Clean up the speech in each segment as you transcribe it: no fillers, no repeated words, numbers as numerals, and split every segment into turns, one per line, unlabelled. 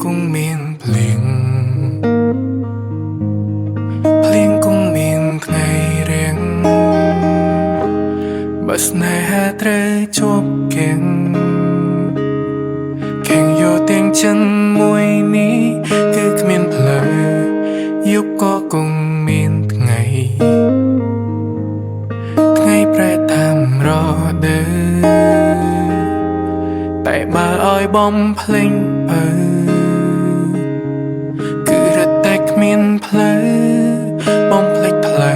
គង់មានភ្លៀងភ្លៀងគង់មានថ្ងៃរាំងបើស្នេហាត្រូវជាប់គៀងខេងយកទាំងចិនមួយនេះគឺគ្មានផ្លូវយប់ក៏គង់មានថ្ងៃថ្ងៃប្រែតាមរដូវតែបើឲ្យបំភ្លេងបើគឺរត់តែគ្មានផ្លូវបំភ្លេចថ្លៃ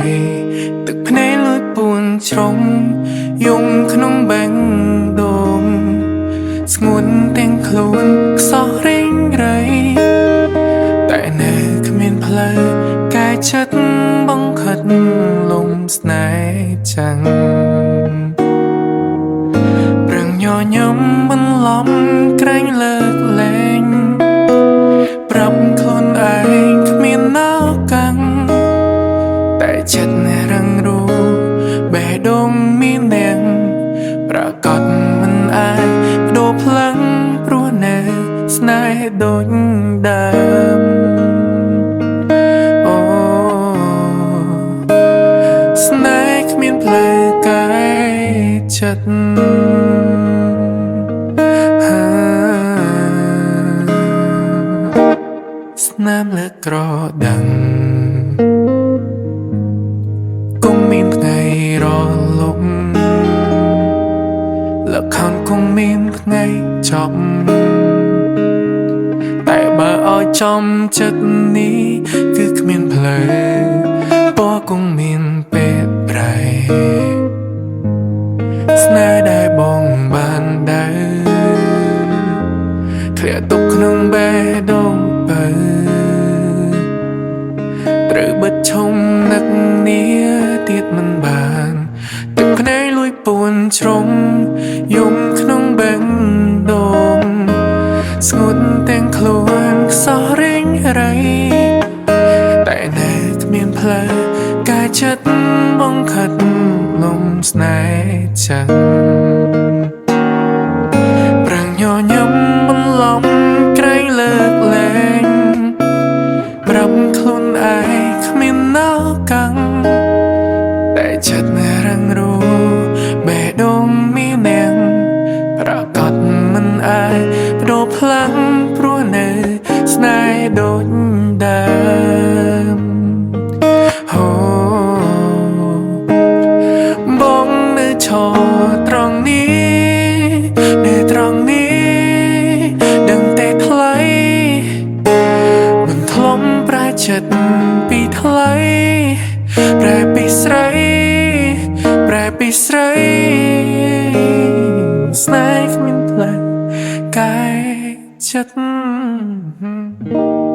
ទឹកភ្នែកលួចពួនជ្រុំយំក្នុងបេងដូងស្ងួនទាំងខ្លួនខ្សោះរេងរៃតែនៅគ្មានផ្លូវកែចិត្តបង្ខិតលំស្នេហ៍ចាំងប្រឹងញញឹមបន្លំក្រែងលើកលែងប្រាប់ខ្លួនឯងគ្មានណៅកាំងតែចិត្តរឹងរូបេះដូងមាននាងប្រកាសមិនអាចបដូរផ្លាំងព្រោះនៅស្នេហ៍ដូចដើមអូស្នេហ៍គ្មានផ្លូវកែចិត្តហាស្នាមលើក្រដឹងគង់មានថ្ងៃរលំលខោនគង់មានថ្ងៃចប់តែបើឲ្យចំចិត្តនេះគឺគ្មានផ្លូវពណ៌គង់មានពេលប្រែស្នេហ៍ដែលបងបានដៅធ្លាក់ទុកក្នុងបេះដូងបើត្រូវបិទឈុំនឹកនាទៀតមិនបានទឹកភ្នែកលួចពួនជ្រុំយំក្នុងបេះដូងស្ងួនទាំងខ្លួនខ្សោះរេងរៃតែនៅគ្មានផ្លូវកែចិត្តបង្ខិតលំស្នេហ៍ចឹងប្រឹងញញឹមបន្លំក្រែងលើកលែងប្រាប់ខ្លួនឯងគ្មានណៅកាំងតែចិត្តរឹងរូបេះដូងមាននាងប្រកាសមិនអាចបដូរផ្លាំងព្រោះនៅស្នេហ៍ដូចដើមហូបងនៅឈរត្រង់នេះនៅត្រង់នេះដឹងតែថ្លៃមិនធ្លំប្រែចិត្តពីថ្លៃប្រែពីស្រីប្រែពីស្រីស្នេហ៍គ្មានផ្លូវកែចិត្ត។